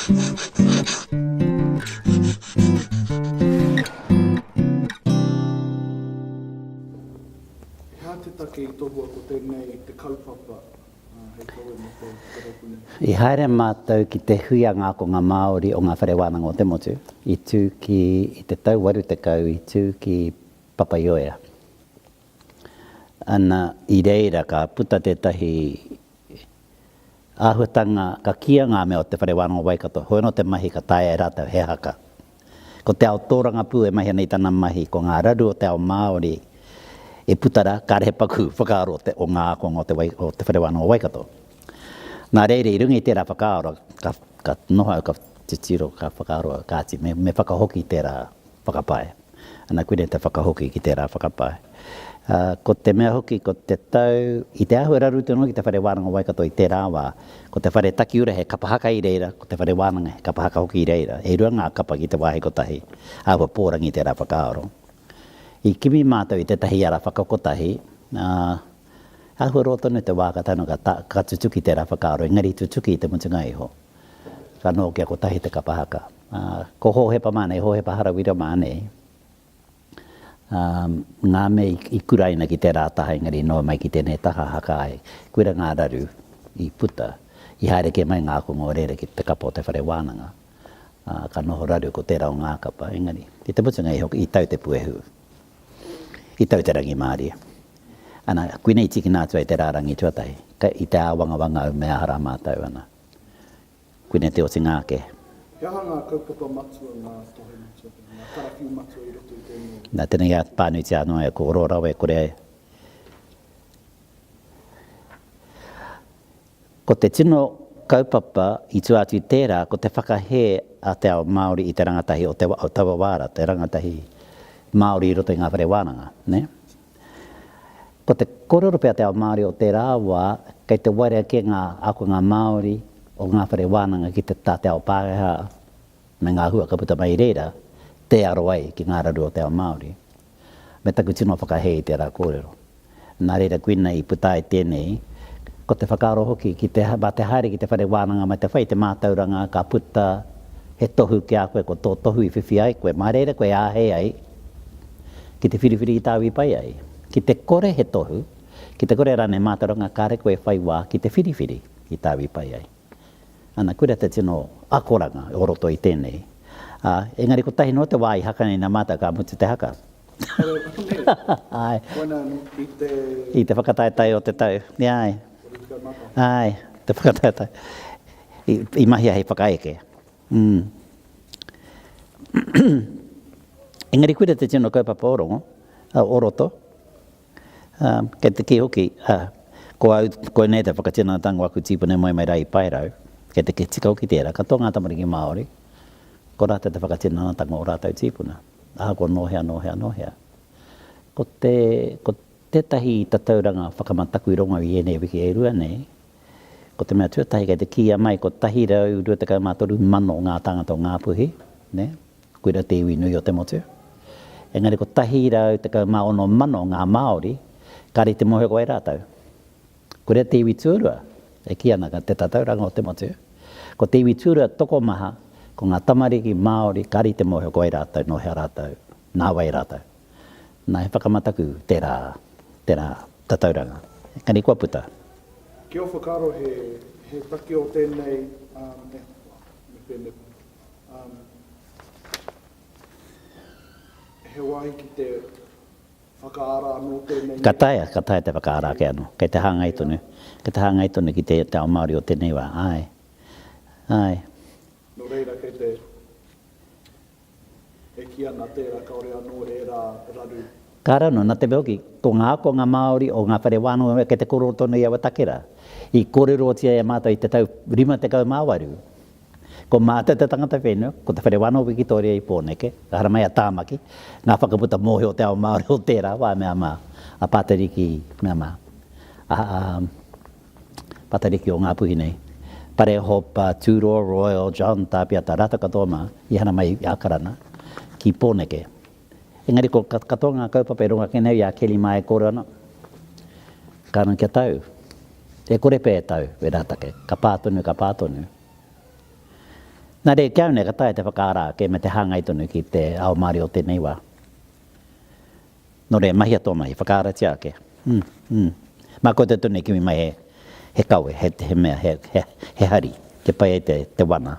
He aha te take i tohua ko tēnei te kaupapa hei kawe mō te rōpū nei? I haere mātou ki te hui a ngā ākonga Māori o ngā whare wānanga o te motu i tū ki, i te tau 80 i tū ki Papaioea. Ana, i reira ka puta tētahi āhuatanga, ka kīia ngā mea o Te Whare Wānanga o Waikato, hoi anō te mahi ka taea e rātou he haka. Ko te ao tōrangapū e mahi ana i tana mahi, ko ngā raru o te ao Māori e puta rā, kāre he paku whakaaro o te, o ngā ākonga o te, o Te Whare Wānanga o Waikato. Nā reira, i runga i tērā whakaaro, ka, ka noho au, ka titiro, ka whakaaro au, kāti, me, me whakahoki tērā whakapae. Ana, koinei te whakahoki ki tērā whakapae. Ā, ko te mea hoki, ko te tau, i te āhua raru tonu ki te Whare Wānanga o Waikato i tērā wā, ko te whare takiura he kapa haka i reira, ko te whare wānanga he kapa haka hoki i reira, e rua ngā kapa ki te wāhi kotahi, āhua pōrangi tērā whakaaro. I kimi mātou i tētahi ara whakakotahi, ā, āhua roa tonu te wā ka tae noa ka, ka tutuki tērā whakaaro, engari i tutuki i te mutunga iho. Ka noho kia kotahi te kapa haka. Ā, ko Hōhepa mā nei, Hōhepa Harawira mā nei, ā, ngā mea i kuraina ki tērā taha engari noa mai ki tēnei taha haka ai, koira ngā raru i puta, i haere kē mai ngā ākonga o reira ki te kapa o te whare wānanga, ā, ka noho raru ko tērā o ngā kapa, engari, i te mutunga iho, i tau te puehu, i tau te rangimārie. Ana, koinei i tīkina atu ai te rārangi tuatahi, ka, i te āwangawanga au me aha rā mātou, ana. Koinei te otinga ake. He aha ngā kaupapa matua, ngā tohe matua, ngā karawhiu matua i roto i tēnei? Nā tēnei i pānuitia anō e ko Oro Rawe kore ai. Ko te tino kaupapa i tua atu i tērā, ko te whakahē a te ao Māori i te rangatahi o te, o taua wā rā, te rangatahi Māori i roto i ngā whare wānanga, nē? Ko te kōrero pea te ao Māori o tērā wā, kei te waerea kē ngā ākonga Māori o ngā whare wānanga ki te tā te ao Pākehā me ngā hua ka puta mai i reira, tē aro ai ki ngā raru o te ao Māori. Me taku tino whakahē i tērā kōrero. Nā reira koina i puta ai tēnei, ko te whakaaro hoki ki te, mā te haere ki te whare wānanga me te whai i te mātauranga ka puta he tohu ki a koe, ko tō tohu i whiwhi ai koe, mā reira koe āhei ai ki te whiriwhiri i tāu i pai ai. Ki te kore he tohu, ki te kore rānei mātauranga kāre koe e whai wā ki te whiriwhiri i tāu i pai ai. Ana, koira te tino akoranga o roto i tēnei. Ā, engari kotahi noa te wā i haka nei nā mātou ka mutu te haka. Āe. Koina i te. I te whakataetae o te tau. Āe. Āe, te whakataetae. I, i mahia hei whakaeke. Mm. Engari koira te tino kaupapa o rongo, o roto. Kei te kī hoki, ko au, koinei te whakatinanatanga o aku tīpuna i moe mai rā i Paerau, kei te tika hoki tērā, katoa ngā tamariki Māori, ko rātou te whakatinanatanga o rātou tīpuna, ahakoa nō hea, nō hea, nō hea. Ko te, ko tētahi tatauranga whakamataku i rongo i ēnei wiki e rua nei, ko te mea tuatahi kei te kīia mai 123,000 ngā tāngata o Ngāpuhi, nē, koira te iwi nui o te motu. Engari 116,000 ngā Māori kāre i te mōhio ko wai rātou. Koira te iwi tuarua e kī ana te tatauranga o te motu. Ko te iwi tuarua tokomaha ko ngā tamariki Māori kāre i te mōhio ko wai rātou, nō hea rātou, nā wai rātou. Nā, he whakamataku tērā, tērā tatauranga. Engari kua puta. Ki ō whakaaro he, he take o tēnei, um, e, me pēnei, um, he wāhi ki te whakaara anō tēnei Ka taea, ka taea te whakaara ake anō. Kei te hāngai tonu, kei te hāngai tonu ki te, te ao Māori o tēnei wā. Āe. Āe. Nō reira, kei te, E kī ana tērā kāore anō ērā raru. Kāre anō, nā te mea hoki, ko ngā ākonga Māori o ngā whare wānanga kei te kōrero tonu i aua take rā. I kōrerotia e mātou i te tau 58, ko mātou te tangata whenua, ko te Whare Wānanga o Wikitōria i Pōneke, ka haramai a Tāmaki, ngā whakaputa mōhio o te ao Māori o tērā wā me a a Patariki, me a a a Patariki o Ngāpuhi nei, Pare Hopa, Tūroa Royal, John Tāpiata, rātou katoa mā i hana mai i Ākarana ki Pōneke. Engari ko katoa ngā kaupapa e rongo ake nei i a Kelly mā e kōrero ana, ka ana kia tau. E kore pea e tau, wērā take. Ka pā tonu, ka pā tonu. Nā reira, ki au nei, ka taea te whakaara ake me te hāngai tonu ki te ao Māori o tēnei wā. Nō reira, mahia tō mahi, whakaaratia ake. Mm, mm. Mā koutou tonu e kimi mai he, he kawe, he, he mea, he, he, he hari, kia pai ai te, te wana.